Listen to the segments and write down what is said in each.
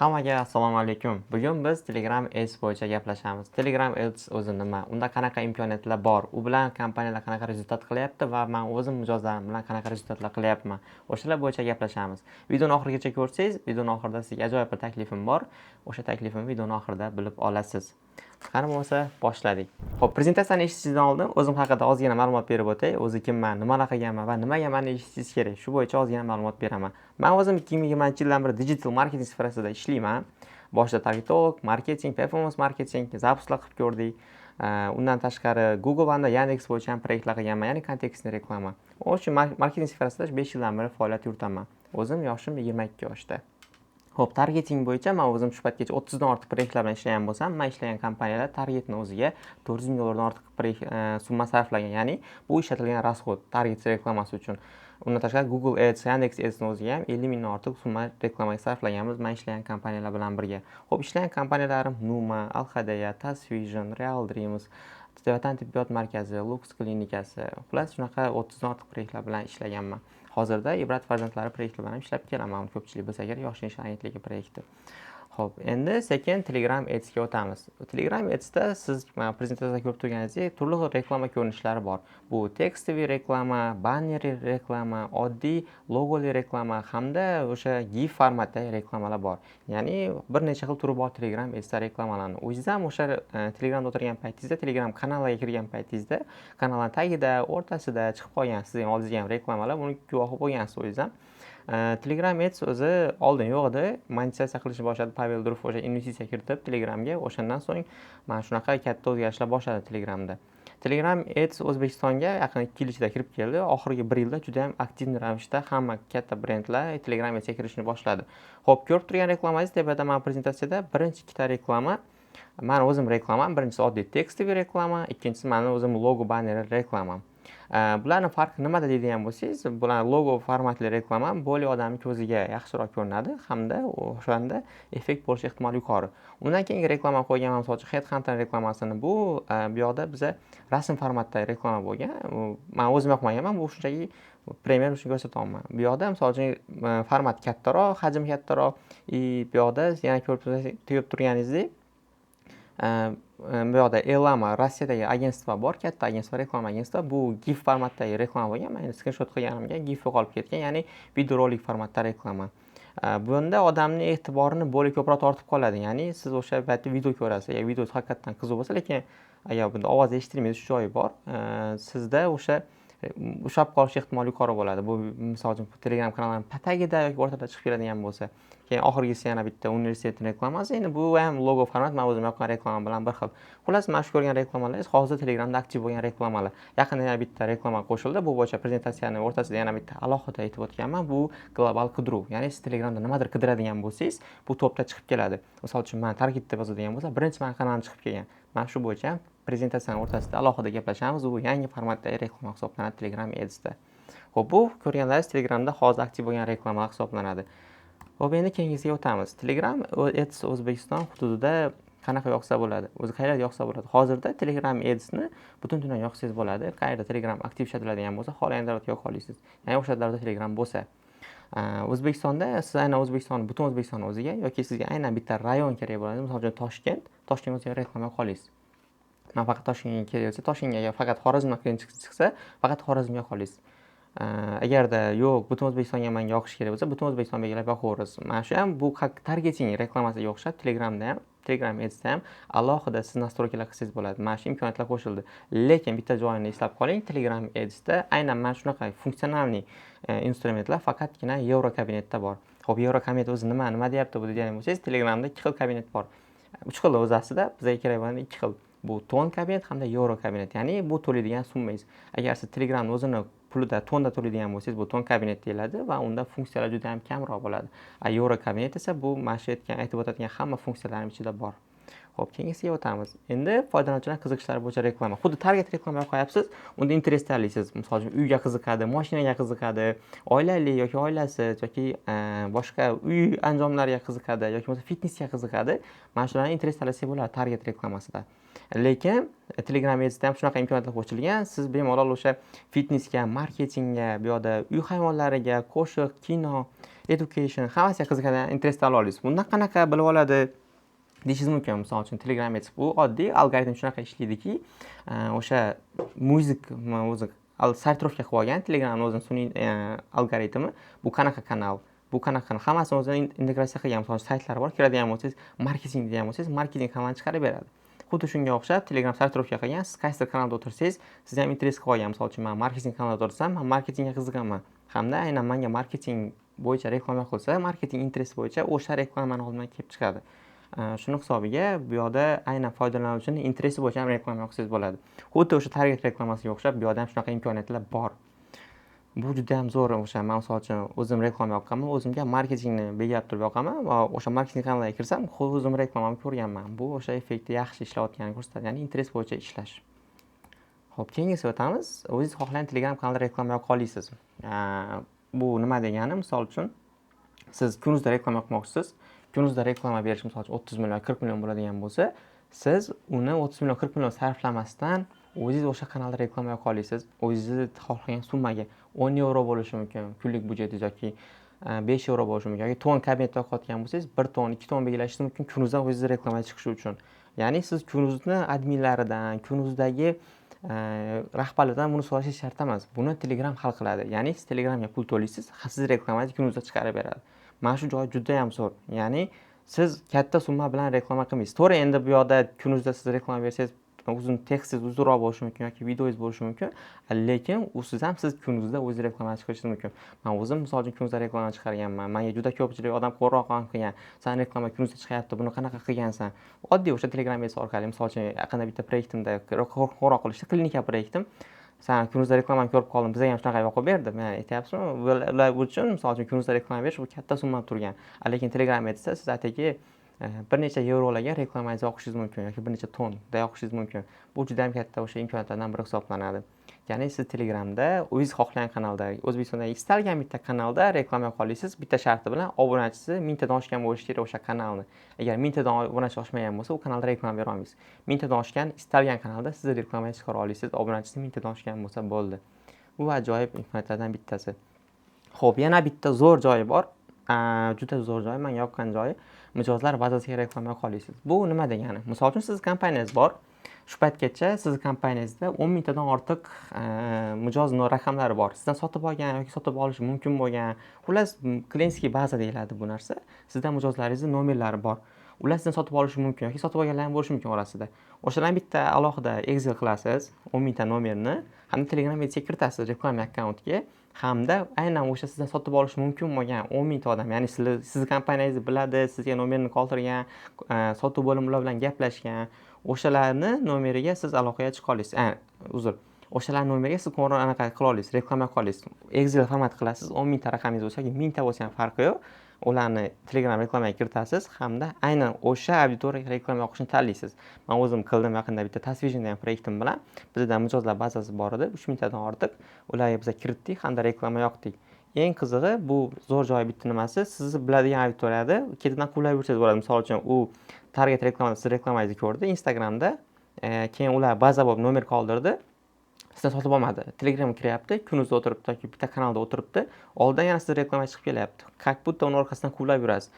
Hammaga assalomu alaykum. Bugun biz Telegram Ads bo'yicha gaplashamiz. Telegram Ads o'zi nima? Unda qanaqa imkoniyatlar bor? U bilan kompaniyalar qanaqa результат qilyapti va men o'zim mijozlarim bilan qanaqa результат lar qilyapman? O'shalar bo'yicha gaplashamiz. Videoni oxirigacha ko'rsangiz, videoni oxirida sizga ajoyib bir taklifim bor. O'sha taklifimni videoni oxirida bilib olasiz. Qani bo'lmasa, boshladik. Xo'p, prezentatsiyani eshitishingizdan oldin o'zim haqida ozgina ma'lumot berib o'tay. O'zi kimman, nimalar qilganman va nimaga meni eshitishingiz kerak? Shu bo'yicha ozgina ma'lumot beraman. Men o'zim 2020-yildan beri digital marketing sferasida ishlayman. Boshida targetolog, marketing, performance marketing, запуск lar qilib ko'rdik. Undan tashqari Google hamda Yandex bo'yicha ham proyektlar qilganman, ya'ni контекстный reklama. O'sha marketing sferasida 5 yildan beri faoliyat yuritaman. O'zim yoshim 22 yoshda. Xo'p, targeting bo'yicha men o'zim shu paytgacha 30 dan ortiq proyektlar bilan ishlagan bo'lsam, men ishlagan kompaniyalar targetni o'ziga 400 ming dollardan ortiq proyekt summa sarflagan. Ya'ni bu ishlatilgan расход target reklamasi uchun. Undan tashqari Google Ads, Yandex Adsni o'ziga ham 50 mingdan ortiq summa reklamaga sarflaganmiz men ishlagan kompaniyalar bilan birga. Xo'p, ishlagan kompaniyalarim Numa, Al-Hadaya, Tasvision, Real Dreams, Vatan tibbiyot markazi, Lux klinikasi. Xullas, shunaqa 30 dan ortiq proyektlar bilan ishlaganman. Hozirda Ibrat farzandlari proyekti bilan ham ishlab kelaman. Uni ko'pchilik bilsa kerak, Yoshlar ishlar agentligi proyekti. Xo'p, endi sekin Telegram Adsga o'tamiz. Telegram Adsda siz mana prezentatsiyada ko'rib turganingizdek turli xil reklama ko'rinishlari bor. Bu текстовый reklama, bannerli reklama, oddiy logoli reklama hamda o'sha GIF formatdagi reklamalar bor. Ya'ni bir necha xil turi bor Telegram Adsda reklamalarni. O'zingiz ham o'sha Telegramda o'tirgan paytingizda, Telegram kanaliga kirgan paytingizda, kanalning tagida, o'rtasida chiqib qolgan sizning oldingizga ham reklamalar, buni guvohi bo'lgansiz o'zingiz ham. Telegram Ads o'zi oldin yo'q edi. Monetizatsiya qilishni boshladi Pavel Durov, o'sha investitsiya kiritib Telegramga. O'shandan so'ng mana shunaqa katta o'zgarishlar boshladi Telegramda. Telegram Ads O'zbekistonga yaqin 2 yil ichida kirib keldi. Oxirgi 1 yilda juda ham aktiv ravishda hamma katta brendlar Telegram Adsga kirishni boshladi. Xo'p, ko'rib turgan reklamangiz tepada mana prezentatsiyada birinchi ikkita reklama mani o'zim reklamam. Birinchisi oddiy текстовый reklama, ikkinchisi mani o'zim logo, banner reklamam. Bularni farqi nimada deydigan bo'lsangiz, bular logo formatli reklama более odamni ko'ziga yaxshiroq ko'rinadi hamda o'shanda effekt bo'lish ehtimoli yuqori. Undan keyingi reklama qo'yganman, misol uchun, Headhunter reklamasini. Bu yoqda biza rasm formatdagi reklama bo'lgan. Man o'zim yoqmaganman, bu shunchaki пример uchun ko'rsatyapman. Bu yoqda, misol uchun, format kattaroq, hajm kattaroq и bu yoqda yana ko'rib turganingizdek, bu yoqda Elama, Rossiyadagi агентство bor, katta агентство, reklama агентство. Bu GIF formatdagi reklama bo'lgan. Men endi skrinshot qilganimga GIF yo'qolib ketgan, ya'ni videorolik formatda reklama. Bunda odamni e'tiborini более ko'proq tortib qoladi. Ya'ni siz o'sha paytda video ko'rasiz. Agar video haqiqatdan qiziq bo'lsa, lekin agar bunda ovoz eshitilmaydi, shu joyi bor. Sizda o'sha ushlab qolish ehtimoli yuqori bo'ladi. Bu, misol uchun, Telegram kanalining tagida yoki o'rtada chiqib keladigan bo'lsa. Keyin oxirgisi yana bitta universitet reklamasi. Endi bu ham logo format, men o'zim yoqqan reklama bilan bir xil. Xullas, mana shu ko'rgan reklamalar hozir Telegramda aktiv bo'lgan reklamalar. Yaqinda yana bitta reklama qo'shildi. Bu bo'yicha prezentatsiyani o'rtasida yana bitta alohida aytib o'tganman. Bu global qidiruv. Ya'ni siz Telegramda nimadir qidiradigan bo'lsangiz, bu topda chiqib keladi. Misol uchun, man target deb yozadigan bo'lsam, birinchi mani kanalim chiqib kelgan. Mana shu bo'yicha ham prezentatsiyani o'rtasida alohida gaplashamiz. Bu yangi formatdagi reklama hisoblanadi Telegram Adsda. Xo'p, bu ko'rganlaringiz Telegramda hozir aktiv bo'lgan reklamalar hisoblanadi. Xo'p, endi keyingisiga o'tamiz. Telegram Ads O'zbekiston hududida qanaqa yoqsa bo'ladi? O'zi qayerda yoqsa bo'ladi? Hozirda Telegram Adsni butun dunyoga yoqsangiz bo'ladi. Qayerda Telegram aktiv ishlatiladigan bo'lsa, xohlagan davlatga yoqa olasiz. Ya'ni o'sha davlatda Telegram bo'lsa. O'zbekistonda siz aynan O'zbekiston, butun O'zbekiston o'ziga yoki sizga aynan bitta rayon kerak bo'ladi. Misol uchun, Toshkent, Toshkent o'ziga reklama yoqa olasiz. Man faqat Toshkentga kerak bo'lsa, Toshkentga, agar faqat Xorazmdan klient chiqsa, faqat Xorazmga yoqa olasiz. Agarda yo'q, butun O'zbekistonga manga yoqish kerak bo'lsa, butun O'zbekiston belgilab yoqaverasiz. Mana shu ham bu targeting reklamasiga o'xshab Telegramda ham, Telegram Adsda ham alohida siz настройка lar qilsangiz bo'ladi. Mana shu imkoniyatlar qo'shildi. Lekin bitta joyini eslab qoling, Telegram Adsda aynan mana shunaqa функциональный instrumentlar faqatgina Yevro kabinetda bor. Xo'p, Yevro kabinet o'zi nima, nima deyapti bu degan bo'lsangiz, Telegramda ikki xil kabinet bor. Uch xil o'zi aslida, bizga kerak bo'lgani ikki xil. Bu ton kabinet hamda yevro kabinet. Ya'ni bu to'laydigan summangiz. Agar siz Telegramni o'zini pulida, tonda to'laydigan bo'lsangiz, bu ton kabinet deyiladi va unda funksiyalar juda ham kamroq bo'ladi. А yevro kabinet esa bu mana shu aytgan, aytib o'tadigan hamma funksiyalarning ichida bor. Xo'p, keyingisiga o'tamiz. Endi foydalanuvchilar qiziqishlari bo'yicha reklama. Xuddi target reklama qo'yapsiz, unda интерес tanlaysiz. Misol uchun, uyga qiziqadi, mashinaga qiziqadi, oilali yoki oilasiz yoki boshqa uy anjomlariga qiziqadi yoki bo'lmasa fitnesga qiziqadi. Mana shularni интерес tanlasak bo'ladi target reklamasida. Lekin Telegram Adsda ham shunaqa imkoniyatlar qo'shilgan. Siz bemalol o'sha fitnessga, marketingga, bu yoqda uy hayvonlariga, qo'shiq, kino, education, hammasiga qiziqadigan интерес tanlay olasiz. Bundan qanaqa bilib oladi deyishingiz mumkin. Misol uchun, Telegram Ads bu oddiy algoritm shunaqa ishlaydiki, o'sha music o'zi сортировка qilib olgan Telegramni o'zini sun'iy algoritmi, bu qanaqa kanal, bu qanaqa kanal, hammasini o'zini integratsiya qilgan. Misol uchun, saytlar bor, kiradigan bo'lsangiz, marketing degan bo'lsangiz, marketing hammani chiqarib beradi. Xuddi shunga o'xshab Telegram сортировка qilgan. Siz qaysidir kanalda o'tirsangiz, sizni ham интерес qilib olgan. Misol uchun, man marketing kanalida o'tirsam, man marketingga qiziqaman hamda aynan manga marketing bo'yicha reklama qilsa, marketing интерес bo'yicha o'sha reklama mani oldimdan kelib chiqadi. Shuni hisobiga bu yoqda aynan foydalanuvchini интерес i bo'yicha ham reklama yoqsangiz bo'ladi. Xuddi o'sha target reklamasiga o'xshab bu yoqda ham shunaqa imkoniyatlar bor. Bu juda ham zo'r. O'sha man, misol uchun, o'zim reklama yoqqanman, o'zimga marketingni belgilab turib yoqaman va o'sha marketing kanaliga kirsam, o'zim reklamamni ko'rganman. Bu o'sha effekti yaxshi ishlayotganini ko'rsatadi, ya'ni интерес bo'yicha ishlash. Ho'p, keyingisiga o'tamiz. O'zingiz xohlagan Telegram kanalda reklama yoqa olasiz. Bu nima degani? Misol uchun, siz Kunuzda reklama yoqmoqchisiz. Kunuzda reklama berish, misol uchun, 30 million, 40 million bo'ladigan bo'lsa, siz uni 30 million, 40 million sarflamasdan o'zingiz o'sha kanalda reklama yoqa olasiz. O'zingizni xohlagan summaga, 10 yevro bo'lishi mumkin kunlik byudjetingiz yoki 5 yevro bo'lishi mumkin yoki ton kabinetda yoqayotgan bo'lsangiz, bir ton, 2 ton belgilashingiz mumkin Kunuzdan o'zingizni reklama chiqishi uchun. Ya'ni siz Kunuzni adminlaridan, Kunuzdagi rahbarlardan buni so'rashingiz shart emas. Buni Telegram hal qiladi. Ya'ni siz Telegramga pul to'laysiz, siz reklamangizni Kunuzda chiqarib beradi. Mana shu joyi judayam zo'r. Ya'ni siz katta summa bilan reklama qilmaysiz. To'g'ri, endi bu yoqda Kunuzda siz reklama bersangiz, uzun tekstingiz uzunroq bo'lishi mumkin yoki videongiz bo'lishi mumkin, lekin usiz ham siz Kunuzda o'zingiz reklama chiqarishingiz mumkin. Man o'zim, misol uchun, Kunuzda reklama chiqarganman. Manga juda ko'pchilik odam qo'ng'iroq ham qilgan: "San reklama Kunuzda chiqyapti, buni qanaqa qilgansan?" Oddiy o'sha Telegram Ads orqali. Misol uchun, yaqinda bitta proyektimda qo'ng'iroq qilishdi, klinika proyektim: "San Kunuzda reklamani ko'rib qoldim, bizga ham shunaqa yoqib ber", deb. Mana, aytyapsizmi, ular uchun, misol uchun, Kunuzda reklama berish bu katta summa turgan, lekin Telegram Adsda siz atigi bir necha yevrolarga reklamangizni yoqishingiz mumkin yoki bir necha tonda yoqishingiz mumkin. Bu juda ham katta o'sha imkoniyatlardan biri hisoblanadi. Ya'ni siz Telegramda o'zingiz xohlagan kanalda, O'zbekistondagi istalgan bitta kanalda reklama yoqa olasiz, bitta sharti bilan: obunachisi 1000 tadan oshgan bo'lishi kerak o'sha kanalni. Agar 1000 tadan obunachi oshmagan bo'lsa, u kanalda reklama bera olmaysiz. 1000 tadan oshgan istalgan kanalda siz reklamangizni chiqara olasiz, obunachisi 1000 tadan oshgan bo'lsa bo'ldi. Bu ajoyib imkoniyatlardan bittasi. Ho'p, yana bitta zo'r joyi bor, juda zo'r joyi, manga yoqqan joyi: mijozlar bazasiga reklama yoqa olasiz. Bu nima degani? Misol uchun, sizni kompaniyangiz bor. Shu paytgacha sizni kompaniyangizda 10 000 tadan ortiq mijoz raqamlari bor, sizdan sotib olgan yoki sotib olishi mumkin bo'lgan. Xullas, клиентский baza deyiladi bu narsa. Sizda mijozlaringizni nomerlari bor, ular sizdan sotib olishi mumkin yoki sotib olganlar ham bo'lishi mumkin orasida. O'shalarni bitta alohida Excel qilasiz, 10 000 ta nomerni, hamda Telegram Adsga kiritasiz reklama akkauntga hamda aynan o'sha sizdan sotib olishi mumkin bo'lgan 10 000 ta odam, ya'ni sizni kompaniyangizni biladi, sizga nomerini qoldirgan, sotuv bo'limi ular bilan gaplashgan, o'shalarni nomeriga siz aloqaga chiqa olasiz, uzr, o'shalarni nomeriga siz qo'ng'iroq anaqa qila olasiz, reklama qila olasiz. Excel format qilasiz, 10 000 ta raqamingiz bo'lsa yoki 1000 ta bo'lsa ham farqi yo'q, ularni Telegram reklamaga kiritasiz hamda aynan o'sha auditoriyaga reklama yoqishni tanlaysiz. Man o'zim qildim yaqinda bitta Tasvision degan proyektim bilan. Bizda mijozlar bazasi bor edi 3000 tadan ortiq, ularga biza kiritdik hamda reklama yoqdik. Eng qizig'i, bu zo'r joyi bitta nimasi, sizni biladigan auditoriyada ketidan quvlab yursangiz bo'ladi. Misol uchun, u target reklamada sizni reklamangizni ko'rdi Instagramda, keyin ular baza bo'lib nomer qoldirdi, sizdan sotib olmadi. Telegramga kiryapti, Kunuzda o'tiribdi yoki bitta kanalda o'tiribdi, oldidan yana sizni reklama chiqib kelyapti, как будто uni orqasidan quvlab yurasiz.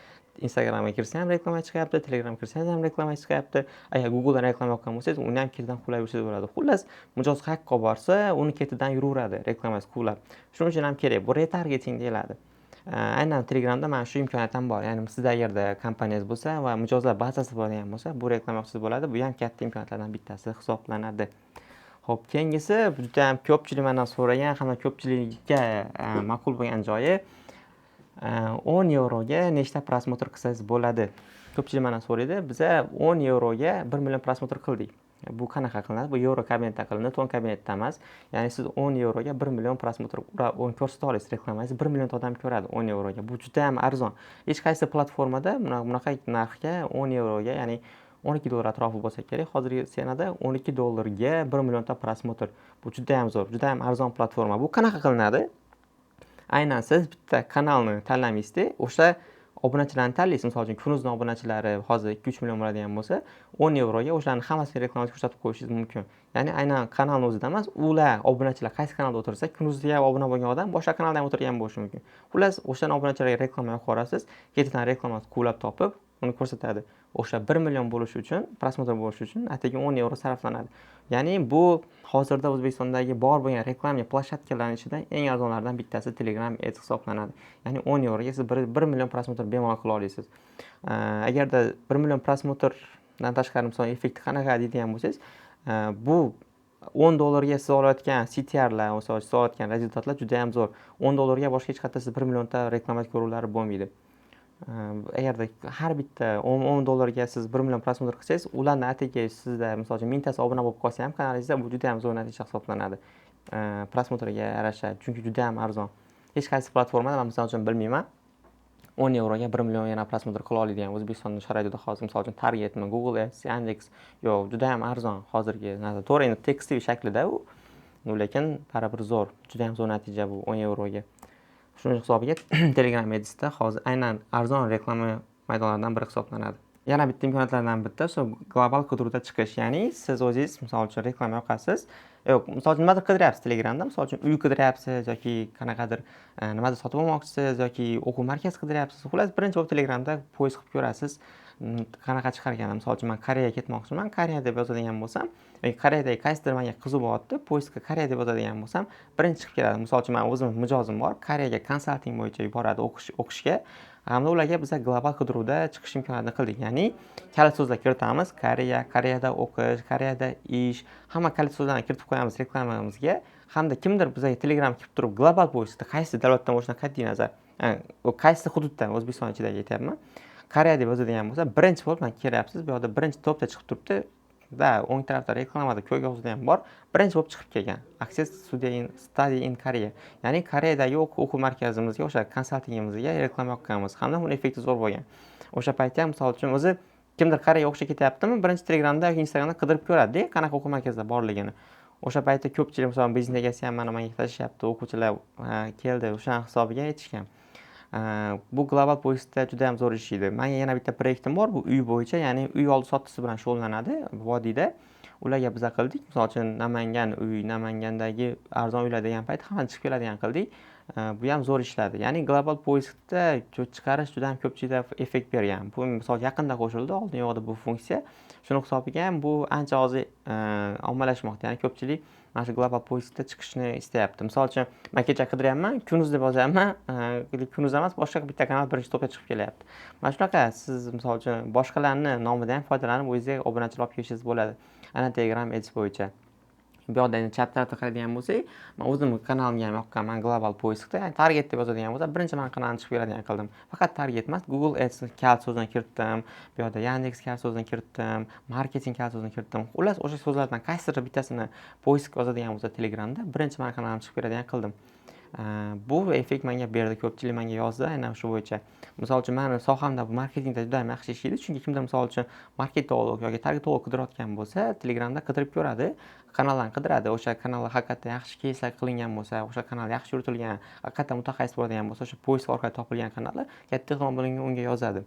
Instagramga kirsa ham reklama chiqyapti, Telegramga kirsangiz ham reklama chiqyapti. Agar Googledan reklama yoqqan bo'lsangiz, uni ham ketidan quvlab yursangiz bo'ladi. Xullas, mijoz qayerqa borsa, uni ketidan yuraveradi reklamangiz quvlab. Shuning uchun ham kerak, bu retargeting deyiladi. Aynan Telegramda mana shu imkoniyat ham bor. Ya'ni sizda agarda kompaniyangiz bo'lsa va mijozlar bazasi bo'ladigan bo'lsa, bu reklama yoqsangiz bo'ladi. Bu ham katta imkoniyatlardan bittasi hisoblanadi. Ho'p, keyingisi juda ham ko'pchilik mandan so'ragan hamda ko'pchilikka ma'qul bo'lgan joyi: 10 yevroga nechta просмотр qilsangiz bo'ladi? Ko'pchilik mandan so'raydi. Biza 10 yevroga 1 million просмотр qildik. Bu qanaqa qilinadi? Bu yevro kabinetda qilinadi, ton kabinetda emas. Ya'ni siz 10 yevroga 1 million просмотр ko'rsata olasiz, reklamangizni 1 millionta odam ko'radi 10 yevroga. Bu juda ham arzon. Hech qaysi platformada bunaqa narxga, 10 yevroga, ya'ni 12 dollar atrofi bo'lsa kerak hozirgi цена da, 12 dollarga 1 millionta просмотр, bu juda ham zo'r, juda ham arzon platforma. Bu qanaqa qilinadi? Aynan siz bitta kanalni tanlamaysizda, o'sha Obunachilarni tanlaysiz. Misol uchun, Kunuzni obunachilari hozir 2-3 million bo'ladigan bo'lsa, 10 yevroga o'shalarni hammasini reklama ko'rsatib qo'yishingiz mumkin. Ya'ni aynan kanalni o'zida emas, ular obunachilar qaysi kanalda o'tirsa, Kunuzga obuna bo'lgan odam boshqa kanalda ham o'tirgan bo'lishi mumkin. Xullas, o'shani obunachilarga reklama yoqib yuborasiz, ketidan reklama quvlab topib, uni ko'rsatadi. O'sha 1 million bo'lishi uchun, просмотр bo'lishi uchun atigi 10 yevro sarflanadi. Ya'ni bu hozirda O'zbekistondagi bor bo'lgan reklama площадка larning ichida eng arzonlaridan bittasi Telegram Ads hisoblanadi. Ya'ni 10 yevroga siz 1 million просмотр bemalol qila olasiz. Agarda 1 million просмотр dan tashqari, misol, effekti qanaqa deydigan bo'lsangiz, bu 10 dollarga siz olayotgan CTRlar, misol siz olayotgan результат lar juda ham zo'r. 10 dollarga boshqa hech qayerda siz 1 millionta reklama ko'ruvlari bo'lmaydi. Agarda har bitta 10 dollarga siz 1 million просмотр qilsangiz, ularni atigi sizda, misol uchun, mingtasi obuna bo'lib qolsa ham kanalingizda, bu juda ham zo'r natija hisoblanadi. Просмотр ga yarasha, chunki juda ham arzon. Hech qaysi platformada man, misol uchun, bilmayman, 10 yevroga 1 million yana просмотр qila oladigan O'zbekiston sharoitida hozir, misol uchun, Targetmi, Google Ads, Yandex yo'q, juda ham arzon hozirgi narsa. To'g'ri, endi текстовый shaklida u, lekin baribir zo'r, juda ham zo'r natija bu 10 yevroga. Shuning hisobiga Telegram Adsda hozir aynan arzon reklama maydonlaridan biri hisoblanadi. Yana bitta imkoniyatlardan bitta shu global qidiruvda chiqish. Ya'ni siz o'zingiz, misol uchun, reklama yoqasiz. Yo'q, misol uchun, nimadir qidiryapsiz Telegramda, misol uchun, uy qidiryapsiz yoki qanaqadir nimadir sotib olmoqchisiz yoki o'quv markazi qidiryapsiz. Xullas, birinchi bo'lib Telegramda поиск qilib ko'rasiz, qanaqa chiqar ekan. Misol uchun, man Koreyaga ketmoqchiman, Koreya deb yozadigan bo'lsam yoki Koreyadagi qaysidir menga qiziq bo'lyapti, поиск ga Koreya deb yozadigan bo'lsam, birinchi chiqib keladi. Misol uchun, mani o'zimni mijozim bor, Koreyaga konsalting bo'yicha yuboradi o'qishga. Hamda ularga biza global qidiruvda chiqish imkoniyatini qildik. Ya'ni kalit so'zlar kiritamiz: Koreya, Koreyada o'qish, Koreyada ish, hamma kalit so'zlarni kiritib qo'yamiz reklamamizga. Hamda kimdir bizga Telegram kirib turib, global поиск da qaysi davlatdan bo'lishidan qat'iy nazar, qaysi hududdan, O'zbekiston ichidagi aytyapman, Koreya deb yozadigan bo'lsa, birinchi bo'lib mana kelyapsiz, bu yoqda birinchi topda chiqib turibdi va o'ng tarafda reklamada ko'k yozuvda ham bor, birinchi bo'lib chiqib kelgan Access Study in Korea. Ya'ni Koreyadagi o'quv markazimizga, o'sha konsaltingimizga reklama yoqqanmiz hamda uni effekti zo'r bo'lgan. O'sha paytda ham, misol uchun, o'zi kimdir Koreyaga o'qishga ketyaptimi, birinchi Telegramda yoki Instagramda qidirib ko'radida qanaqa o'quv markazlar borligini. O'sha paytda ko'pchilik, misol, biznes egasi ham mana menga tashishyapti, o'quvchilar keldi, o'shani hisobiga aytishgan. Bu global поиск da juda ham zo'r ishlaydi. Manga yana bitta proyektim bor, bu uy bo'yicha, ya'ni uy oldi sotdisi bilan shug'ullanadi vodiyda. Ularga biza qildik. Misol uchun, Namangan uy, Namangandagi arzon uylar degan payt hamma chiqib keladigan qildik. Bu ham zo'r ishladi. Ya'ni global поиск da chiqarish juda ham ko'pchilikda effekt bergan. Bu, misol, yaqinda qo'shildi, oldin yo'q edi bu funksiya. Shuni hisobiga ham bu ancha hozir ommalashmoqda. Ya'ni ko'pchilik mana shu global поиск da chiqishni istayapti. Misol uchun, man kecha qidiryapman, Kunuz deb yozyapman, Kunuz emas, boshqa bitta kanal birinchi topga chiqib kelyapti. Mana shunaqa siz, misol uchun, boshqalarni nomidan ham foydalanib o'zingizga obunachilar olib kelishingiz bo'ladi. Ana Telegram Ads bo'yicha. Bu yoqda endi chap tarafda qaraydigan bo'lsak, man o'zimni kanalimga ham yoqqanman global поиск da, ya'ni Target deb yozadigan bo'lsa, birinchi mani kanalim chiqib keladigan qildim. Faqat Target emas, Google Ads kalit so'zini kiritdim, bu yoqda Yandex kalit so'zini kiritdim, marketing kalit so'zini kiritdim. Xullas, o'sha so'zlardan qaysidir bittasini поиск yozadigan bo'lsa Telegramda, birinchi mani kanalim chiqib keladigan qildim. Bu effekt menga berdi, ko'pchilik menga yozdi aynan shu bo'yicha. Misol uchun, mani sohamda bu marketingda juda ham yaxshi ishlaydi, chunki kimdir, misol uchun, marketolog yoki targetolog qidirayotgan bo'lsa, Telegramda qidirib ko'radi, kanallarni qidiradi. O'sha kanallar haqiqatdan yaxshi keyslar qilingan bo'lsa, o'sha kanal yaxshi yuritilgan, haqiqatdan mutaxassis bo'ladigan bo'lsa, o'sha поиск orqali topilgan kanallar katta ehtimol bilan unga yozadi.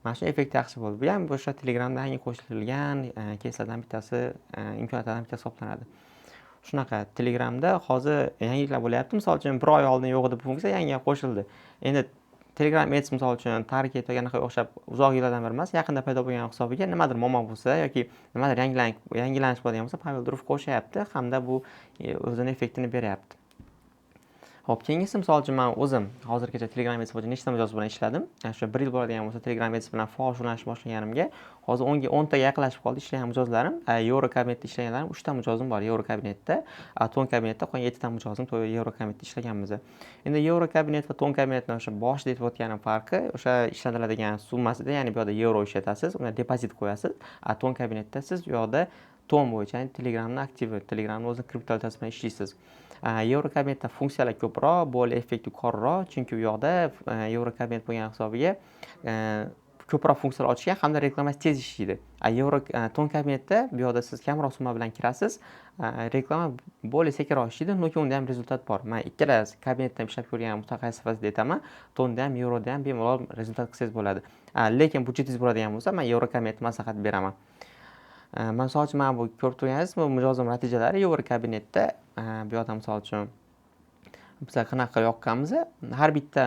Mana shu effekt yaxshi bo'ldi. Bu ham o'sha Telegramda yangi qo'shilgan keyslardan bittasi, imkoniyatlardan bittasi hisoblanadi. Shunaqa Telegramda hozir yangiliklar bo'lyapti. Misol uchun, bir oy oldin yo'q edi bu funksiya, yangi qo'shildi. Endi Telegram Ads, misol uchun, Target yoki anaqa o'xshab uzoq yillardan beri emas, yaqinda paydo bo'lgan hisobiga nimadir muammo bo'lsa yoki nimadir yangilanish bo'ladigan bo'lsa, Pavel Durov qo'shyapti hamda bu o'zini effektini beryapti. Xo'p, keyingisi, misol uchun, men o'zim hozirgacha Telegram Ads bo'yicha nechta mijoz bilan ishladim. Ya'ni shu 1 yil bo'ladigan bo'lsa Telegram Ads bilan faol shug'ullanishni boshlaganimga, hozir 10 o'ntaga yaqinlashib qoldi ishlagan mijozlarim. Yevro kabinetda ishlaganlarim 3 ta mijozim bor Yevro kabinetda. Ton kabinetda qolgan 7 ta mijozim Yevro kabinetda ishlaganmiz. Endi Yevro kabinet va Ton kabinetni o'sha boshida aytib o'tganim farqi o'sha ishlatiladigan summasida, ya'ni bu yoqda yevro ishlatasiz, unda depozit qo'yasiz. Ton kabinetda siz u yoqda ton bo'yicha, ya'ni Telegramni aktivi, Telegramni o'zini kriptovalyutasi bilan ishlaysiz. Yevro kabinetda funksiyalar ko'proq, более effekt yuqoriroq, chunki u yoqda Yevro kabinet bo'lgan hisobiga Ko'proq funksiyalar ochgan hamda reklamasi tez ishlaydi. A yevro ton kabinetda bu yoqda siz kamroq summa bilan kirasiz, reklama более sekinroq ishlaydi, lekin unda ham результат bor. Man ikkala kabinetda ham ishlab ko'rgan mutaxassis sifatida aytaman, tonda ham, yevroda ham bemalol результат qilsangiz bo'ladi. Lekin byudjetingiz bo'ladigan bo'lsa, man yevro kabinetni maslahat beraman. Misol uchun, mana bu ko'rib turganingiz, bu mijozim natijalari yevro kabinetda. Bu yoqda, misol uchun, biza qanaqa yoqqanmiz, har bitta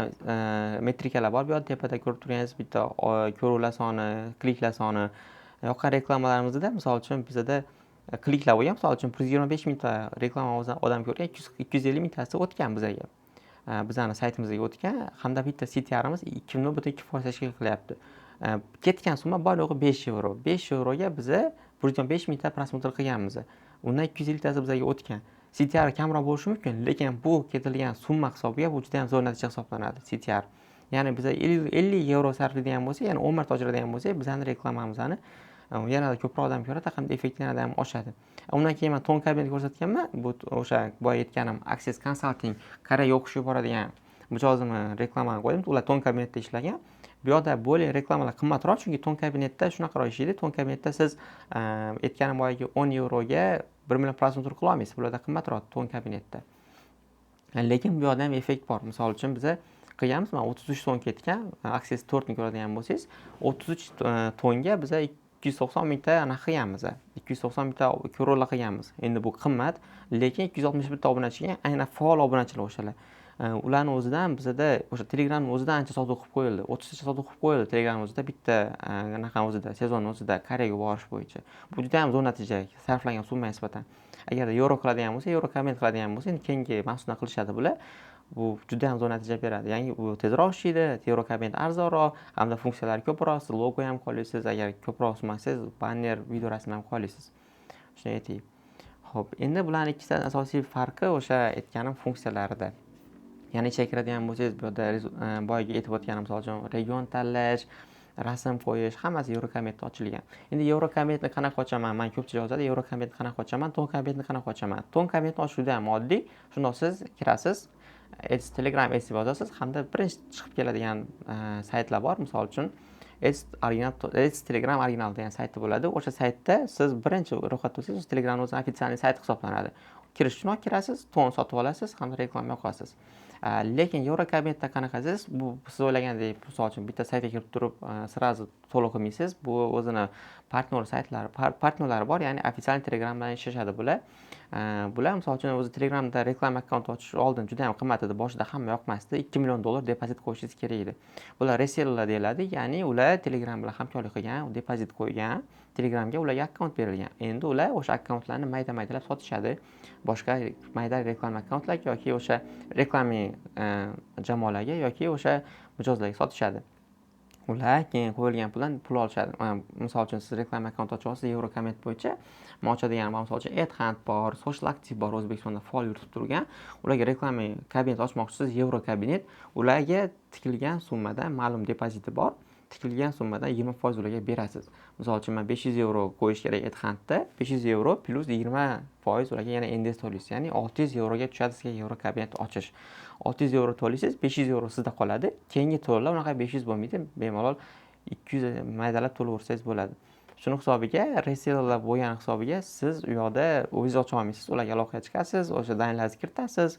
metrikalar bor bu yoqda, tepada ko'rib turganingiz, bitta ko'ruvlar soni, kliklar soni. Yoqqan reklamalarimizda, misol uchun, bizada kliklar bo'lgan. Misol uchun, 125 mingta reklama odam ko'rgan, 250 mingtasi o'tgan bizaga, bizani saytimizga o'tgan hamda bitta CTRimiz 2,2% tashkil qilyapti. Ketgan summa bor yo'g'i 5 yevro. 5 yevroga biza 125 mingta просмотр qilganmiz, undan 250 tasi bizaga o'tgan. CTR kamroq bo'lishi mumkin, lekin bu ketilgan summa hisobiga bu juda yam zo'r natija hisoblanadi CTR. Ya'ni biza 50 yevro sarflaydigan bo'lsak, ya'ni 10 marta ochiradigan bo'lsak, bizani reklamamizni yanada ko'proq odam ko'radi hamda effekt yanada ham oshadi. Undan keyin man ton kabinet ko'rsatganman. Bu o'sha boya aytganim Access Consulting, Koreyaga o'qishga boradigan mijozimni reklamani qo'ydim. Ular ton kabinetda ishlagan. Bu yoqda более reklamalar qimmatroq, chunki ton kabinetda shunaqaroq ishlaydi. Ton kabinetda siz, aytganim boyagi, 10 yevroga 1 million просмотр qila olmaysiz, bularda qimmatroq ton kabinetda. Lekin bu yoqda ham effekt bor. Misol uchun, biza qilganmiz, mana, 33 ton ketgan. Access 4ni ko'radigan bo'lsangiz, 33 tonga biza 290 mingta anaqa qilganmiz, 290 mingta ko'ruvlar qilganmiz. Endi bu qimmat, lekin 261 ta obunachiga, aynan faol obunachilar o'shalar, ularni o'zidan bizada o'sha Telegramni o'zidan ancha sotuv qilib qo'yildi, 30tacha sotuv qilib qo'yildi Telegramni o'zida, bitta anaqa o'zida, sezonni o'zida, Koreyaga borish bo'yicha. Bu juda yam zo'r natija sarflangan summaga nisbatan. Agarda yevro qiladigan bo'lsa, yevro kabinет qiladigan bo'lsa, endi keyingi mavsumda qilishadi bular, bu juda ham zo'r natija beradi. Yangi u tezroq ishlaydi, yevro kabinet arzonroq hamda funksiyalari ko'proq. Siz logo ham qo'ya olasiz, agar ko'proq summa qilsangiz, banner, video rasm ham qo'ya olasiz. Shuni aytay. Ho'p, endi bularni ikkitasi asosiy farqi o'sha aytganim funksiyalarida. Ya'ni ichiga kiradigan bo'lsangiz, bu yerda boyagi aytib o'tganim, misol uchun, region tanlash, rasm qo'yish, hammasi yevrokabinetda ochilgan. Endi yevrokabinetni qanaqa ochaman? Man ko'pchilik yozadi: "Yevrokabinetni qanaqa ochaman, ton kabinetni qanaqa ochaman?" Ton kabinetni ochish juda ham oddiy. Shundoq siz kirasiz, Ads, Telegram Ads deb yozasiz hamda birinchi chiqib keladigan saytlar bor. Misol uchun, Ads original, Ads Telegram original degan sayti bo'ladi. O'sha saytda siz birinchi ro'yxatda o'tsangiz, Telegramni o'zini официальный sayti hisoblanadi. Kirish uchun kirasiz, ton sotib olasiz hamda reklama yoqasiz. Lekin yevrokabinetda qanaqasiz? Bu siz o'ylagandek, misol uchun, bitta saytga kirib turib, сразу to'lov qilmaysiz. Bu o'zini partnyor saytlari, partnyorlari bor, ya'ni официальный Telegram bilan ishlashadi bular. Bular, misol uchun, o'zi Telegramda reklama akkaunt ochish oldin juda yam qimmat edi, boshida hamma yoqmasdi, 2 million dollar depozit qo'yishingiz kerak edi. Bular resellerlar deyiladi, ya'ni ular Telegram bilan hamkorlik qilgan, depozit qo'ygan, Telegramga ularga akkaunt berilgan. Endi ular o'sha akkauntlarni mayda maydalab sotishadi boshqa mayda reklama akkauntlarga yoki o'sha reklama jamoalarga yoki o'sha mijozlarga sotishadi. Ular keyin qo'yilgan puldan pul olishadi. Misol uchun, siz reklama akkaunt ochyapsiz yevrokabinет bo'yicha. Man ochadigan, misol uchun, AdHunt bor, Social Active bor, O'zbekistonda faol yuritib turgan. Ularga reklama kabinet ochmoqchisiz, yevro kabinet, ularga tikilgan summadan ma'lum depoziti bor, tikilgan summadan 20% ularga berasiz. Misol uchun, man 500 yevro qo'yish kerak AdHuntda, 500 yevro plyus 20% ularga yana НДС to'laysiz, ya'ni 600 yevroga tushadi sizga yevro kabinet ochish. 600 yevro to'laysiz, 500 yevro sizda qoladi. Keyingi to'lovlar unaqa 500 bo'lmaydi, bemalol 200 maydalab to'laversangiz bo'ladi. Shuni hisobiga, resellerlar bo'lgani hisobiga siz u yoqda o'zingiz ocha olmaysiz, ularga aloqaga chiqasiz, o'sha данные larni kiritasiz,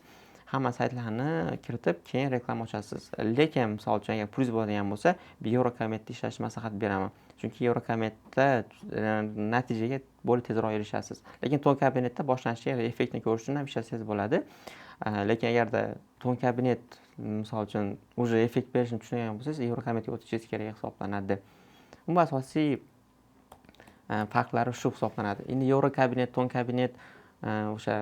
hamma saytlarni kiritib, keyin reklama ochasiz. Lekin, misol uchun, agar pulingiz bo'ladigan bo'lsa, yevrokabinetda ishlashni maslahat beraman, chunki yevrokabinetda natijaga более tezroq erishasiz. Lekin ton kabinetda boshlanishiga, effektni ko'rish uchun ham ishlasangiz bo'ladi. Lekin agarda ton kabinet, misol uchun, уже effekt berishini tushungan bo'lsangiz, yevrokabinetga o'tishingiz kerak hisoblanadi. Bu asosiy farqlari shu hisoblanadi. Endi yevro kabinet, ton kabinet, o'sha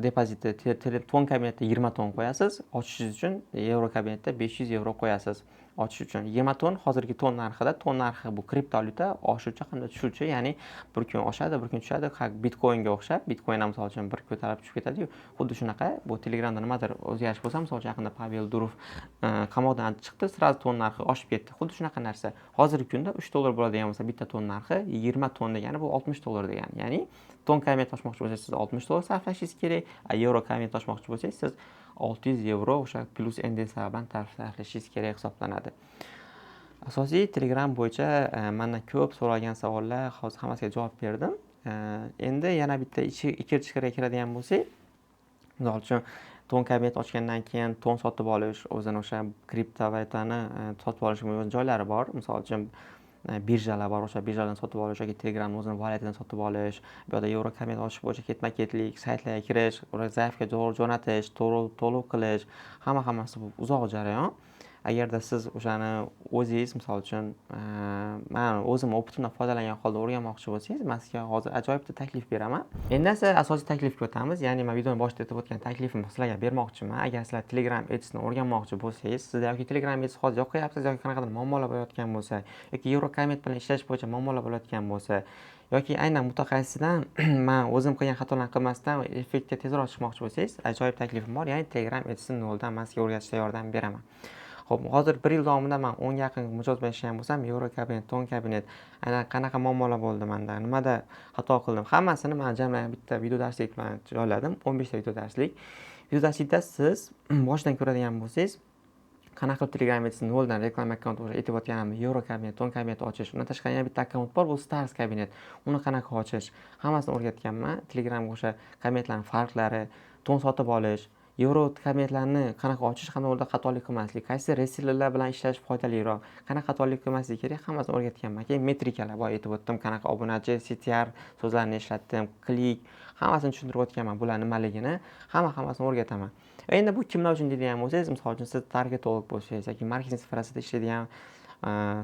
depozitni ton kabinetda 20 ton qo'yasiz ochishingiz uchun, yevro kabinetda 500 yevro qo'yasiz ochish uchun. 20 ton hozirgi ton narxida, ton narxi bu kriptovalyuta, oshuvchi hamda tushuvchi, ya'ni bir kun oshadi, bir kun tushadi, bitcoinga o'xshab. Bitcoin ham, misol uchun, bir ko'tarib tushib ketadiyu, xuddi shunaqa. Bu Telegramda nimadir o'zgarish bo'lsa, misol uchun, yaqinda Pavel Durov qamoqdan chiqdi, сразу ton narxi oshib ketdi. Xuddi shunaqa narsa. Hozirgi kunda 3 dollar bo'ladigan bo'lsa bitta ton narxi, 20 ton degani bu 60 dollar degani. Ya'ni ton kabinet ochmoqchi bo'lsangiz, siz 60 dollar sarflashingiz kerak, a yevro kabinet ochmoqchi bo'lsangiz, siz 600 yevro o'sha plyus НДС bilan sarflashingiz kerak hisoblanadi. Asosiy Telegram bo'yicha mandan ko'p so'ralgan savollar, hozir hammasiga javob berdim. Endi yana bitta ikir-chikirga kiradigan bo'lsak, misol uchun, TON kabinet ochgandan keyin TON sotib olish, o'zini o'sha kriptovalyutani sotib olish joylari bor. Misol uchun, birjalar bor, o'sha birjalardan sotib olish yoki Telegramni o'zini wallet idan sotib olish, bu yoqda yevro kabinet ochish bo'yicha ketma-ketlik, saytlarga kirish, ularga заявка to'g'ri jo'natish, to'g'ri to'lov qilish, hammasi bu uzoq jarayon. Agarda siz o'shani o'zingiz, misol uchun, man o'zim опыт imdan foydalangan holda o'rganmoqchi bo'lsangiz, man sizga hozir ajoyib bitta taklif beraman. Endi esa asosiy taklifga o'tamiz. Ya'ni man videoni boshida aytib o'tgan taklifimni sizlarga bermoqchiman. Agar sizlar Telegram Adsni o'rganmoqchi bo'lsangiz, sizda yoki Telegram Ads hozir yoqayapsiz yoki qanaqadir muammolar bo'layotgan bo'lsa, yoki Euro kabinet bilan ishlash bo'yicha muammolar bo'layotgan bo'lsa, yoki aynan mutaxassisdan man o'zim qilgan xatolarni qilmasdan effektga tezroq chiqmoqchi bo'lsangiz, ajoyib taklifim bor. Ya'ni Telegram Adsni noldan man sizga o'rgatishda yordam beraman. Xo'p, hozir 1 yil davomida man 10 ga yaqin mijoz bilan ishlagan bo'lsam, Euro kabinet, TON kabinet, aynan qanaqa muammolar bo'ldi manda, nimada xato qildim, hammasini man jamlagan bitta video darslik bilan joyladim, 15 ta video darslik. Video darslikda siz boshidan ko'radigan bo'lsangiz, qanaqa qilib Telegram Adsni noldan reklama akkaunt, o'sha aytib o'tganim Euro kabinet, TON kabinet ochish, undan tashqari yana bitta akkaunt bor, bu Stars kabinet. Uni qanaqa ochish, hammasini o'rgatganman. Telegramga o'sha kabinetlarning farqlari, TON sotib olish, Euro kabinetlarni qanaqa ochish hamda ularda xatolik qilmaslik, qaysi resellerlar bilan ishlash foydaliroq, qanaqa xatolik qilmaslik kerak, hammasini o'rgatganman. Keyin metrikalar, boya aytib o'tdim, qanaqa obunachi, CTR so'zlarini ishlatdim, klik, hammasini tushuntirib o'tganman, bular nimaligini, hammasini o'rgataman. Endi bu kimlar uchun deydigan bo'lsangiz, misol uchun, siz targetolog bo'lsangiz yoki marketing sferasida ishlaydigan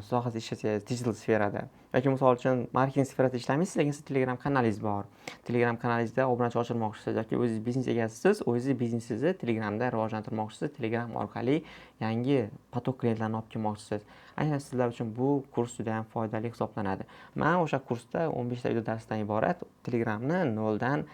sohasida ishlasangiz, digital sferada yoki, misol uchun, marketing sferasida ishlamaysiz, lekin siz Telegram kanalingiz bor. Telegram kanalingizda obunachi oshirmoqchisiz yoki o'zingiz biznes egasisiz, o'zingizni biznesingizni Telegramda rivojlantirmoqchisiz, Telegram orqali yangi поток klientlarni olib kelmoqchisiz. Aynan sizlar uchun bu kurs juda ham foydali hisoblanadi. Man o'sha kursda 15 ta video darsdan iborat Telegramni noldan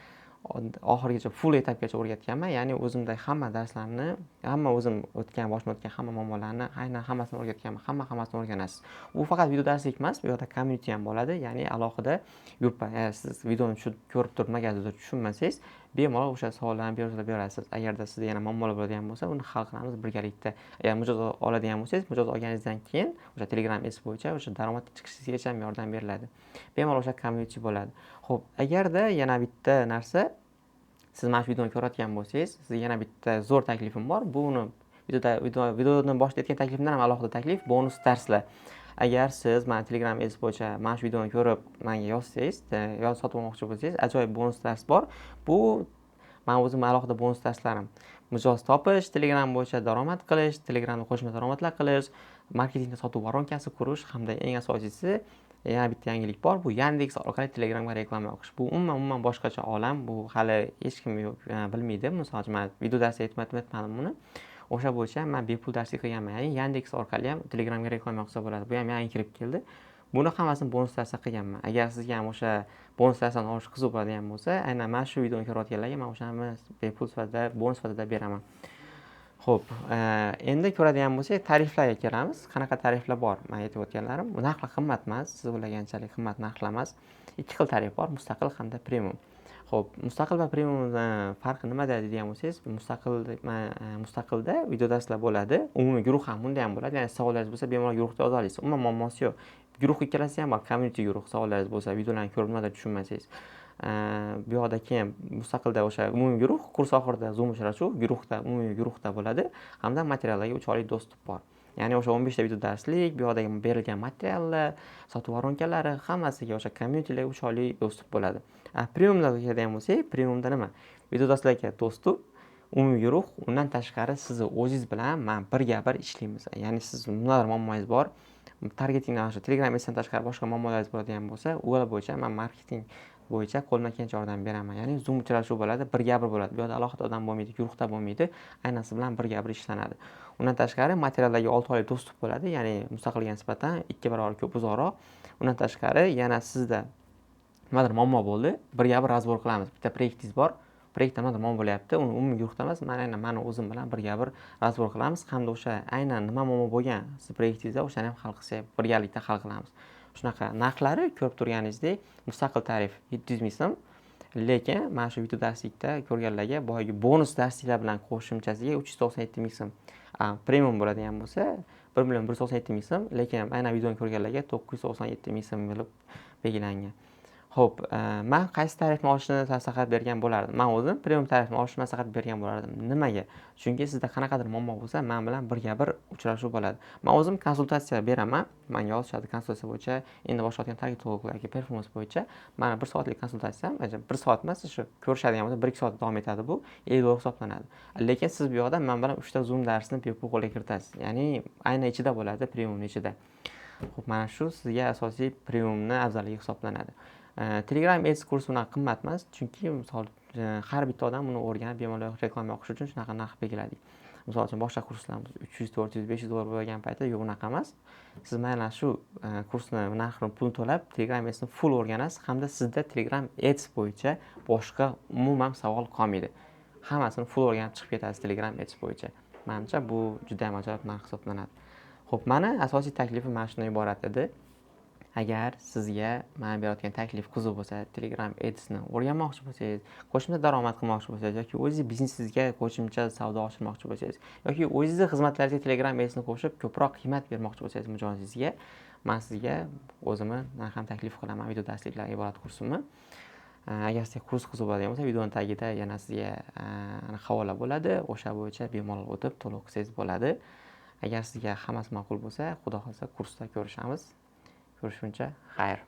oxirigacha, full etapgacha o'rgatganman. Ya'ni o'zimda hamma darslarni, hamma o'zim o'tgan, boshimdan o'tgan hamma muammolarni aynan hammasini o'rgatganman. Hammasini o'rganasiz. U faqat video darslik emas, bu yoqda community ham bo'ladi. Ya'ni alohida gruppa. Agar siz videoni ko'rib turib nimagadir tushunmasangiz, bemalol o'sha savollarni berasiz. Agarda sizda yana muammolar bo'ladigan bo'lsa, uni hal qilamiz birgalikda. Agar mijoz oladigan bo'lsangiz, mijoz olganingizdan keyin o'sha Telegram Ads bo'yicha o'sha daromad chiqishingizgacha ham yordam beriladi. Bemalol o'sha community bo'ladi. Xo'p, agarda yana bitta narsa, siz mana shu videoni ko'rayotgan bo'lsangiz, sizga yana bitta zo'r taklifim bor. Buni videoda videoni boshida aytgan taklifimdan ham alohida taklif, bonus darslar. Agar siz mana Telegram Ads bo'yicha mana shu videoni ko'rib menga yozsangiz, yo sotib olmoqchi bo'lsangiz, ajoyib bonus dars bor. Bu men o'zim alohida bonus darslarim. Mijoz topish, Telegram bo'yicha daromad qilish, Telegramda qo'shma daromadlar qilish, marketingda sotuv воронка si qurish hamda eng asosiysi, yana bitta yangilik bor. Bu Yandex orqali Telegramga reklama yoqish. Bu umuman boshqacha olam. Bu hali hech kim yo'q, bilmaydi. Misol uchun, man video darsda aytmadim buni. O'sha bo'yicha man bepul darslik qilganman. Ya'ni Yandex orqali ham Telegramga reklama yoqsa bo'ladi. Bu ham yangi kirib keldi. Buni hammasini bonus darsda qilganman. Agar sizga ham o'sha bonus darslarni olish qiziq bo'ladigan bo'lsa, aynan mana shu videoni ko'rayotganlarga man o'shani bepul sifatida, bonus sifatida beraman. Xo'p, endi ko'radigan bo'lsak, tariflarga kelamiz. Qanaqa tariflar bor? Man aytib o'tganlarim, bu narxlar qimmat emas, siz o'ylaganchalik qimmat narxlar emas. Ikki xil tarif bor, mustaqil hamda premium. Xo'p, mustaqil va premium farqi nimada deydigan bo'lsangiz, mustaqil, mustaqilda video darslar bo'ladi. Umumiy guruh ham, bunda ham bo'ladi. Ya'ni savollaringiz bo'lsa, bemalol guruhda yoza olasiz. Umuman muammosi yo'q. Guruh ikkalasi ham bor, community guruh, savollaringiz bo'lsa, videolarni ko'rib nimadir tushunmasangiz. Bu yoqda keyin mustaqilda o'sha umumiy guruh, kurs oxirida Zoom uchrashuv, guruhda, umumiy guruhda bo'ladi hamda materiallarga 3 oylik доступ bor. Ya'ni o'sha 15 ta video darslik, bu yoqdagi berilgan materiallar, sotuv воронка lari, hammasiga, o'sha communitylarga 3 oylik доступ bo'ladi. Premiumga keladigan bo'lsak, premiumda nima? Video darslarga доступ, umumiy guruh, undan tashqari sizni o'zingiz bilan man birga bir ishlaymiz. Ya'ni siz nimadir muammongiz bor, targetingdan, o'sha Telegram Adsdan tashqari boshqa muammolaringiz bo'ladigan bo'lsa, ular bo'yicha man marketing bo'yicha qo'limdan kelgancha yordam beraman. Ya'ni Zoom uchrashuv bo'ladi, birga bir bo'ladi. Bu yoqda alohida odam bo'lmaydi, guruhda bo'lmaydi. Aynan siz bilan birga bir ishlanadi. Undan tashqari materiallarga 6 oylik доступ bo'ladi, ya'ni mustaqilga nisbatan 2 barobar ko'p, uzoqroq. Undan tashqari yana sizda nimadir muammo bo'ldi, birga bir разбор qilamiz. Bitta proyektingiz bor, proyektda nimadir muammo bo'lyapti, uni umumiy guruhda emas, man aynan mani o'zim bilan birga bir разбор qilamiz hamda o'sha aynan nima muammo bo'lgan siz proyektingizda, o'shani ham hal qilsak, birgalikda hal qilamiz. Shunaqa narxlari ko'rib turganingizdek, mustaqil tarif 700 ming so'm, lekin mana shu video darslikda ko'rganlarga boyagi bonus darsliklar bilan qo'shimchasiga 397 ming so'm. Premium bo'ladigan bo'lsa 1 197 000 so'm, lekin aynan videoni ko'rganlarga 997 ming so'm bo'lib belgilangan. Xo'p, man qaysi tarifni olishni maslahat bergan bo'lardim? Man o'zim premium tarifni olishni maslahat bergan bo'lardim. Nimaga? Chunki sizda qanaqadir muammo bo'lsa, men bilan birga-bir uchrashuv bo'ladi. Men o'zim konsultatsiya beraman. Menga yozishadi konsultatsiya bo'yicha, endi boshlayotgan targetologlarga performance bo'yicha. Mani 1 soatlik konsultatsiyam, 1 soat emas, shu ko'rishadigan bo'lsa 1-2 soat davom etadi bu, 50 dollar hisoblanadi. Lekin siz bu yoqda men bilan 3 ta Zoom darsini bepul qo'lga kiritasiz. Ya'ni aynan ichida bo'ladi, premiumni ichida. Xo'p, mana shu sizga asosiy premiumni afzalligi hisoblanadi. Telegram Ads kursi unaqa qimmat emas, chunki misol har bitta odam uni o'rganib bemalol reklama yoqish uchun shunaqa narx belgiladik. Misol uchun boshqa kurslarimiz 300, 400, 500 dollar bo'lgan paytda yo'q, unaqa emas. Siz mana shu kursni narxini pulni to'lab Telegram Adsni full o'rganasiz hamda sizda Telegram Ads bo'yicha boshqa umuman savol qolmaydi. Hammasini full o'rganib chiqib ketasiz Telegram Ads bo'yicha. Menimcha bu juda ham ajoyib narx hisoblanadi. Xo'p, mani asosiy taklifim mana shundan iborat edi. Agar sizga men berayotgan taklif qiziq bo'lsa, Telegram Adsni o'rganmoqchi bo'lsangiz, qo'shimcha daromad qilmoqchi bo'lsangiz yoki o'zingiz biznesingizga qo'shimcha savdo oshirmoqchi bo'lsangiz yoki o'zingizni xizmatlaringizga Telegram Adsni qo'shib ko'proq qiymat bermoqchi bo'lsangiz mijozingizga, men sizga o'zimni ham taklif qilaman video darsliklardan iborat kursimni. Agar sizga kurs qiziq bo'ladigan bo'lsa, videoni tagida yana sizga havola bo'ladi. O'sha bo'yicha bemalol o'tib to'lov qilsangiz bo'ladi. Agar sizga hammasi ma'qul bo'lsa, Xudo xohlasa kursda ko'rishamiz. Ko'rishguncha xayr.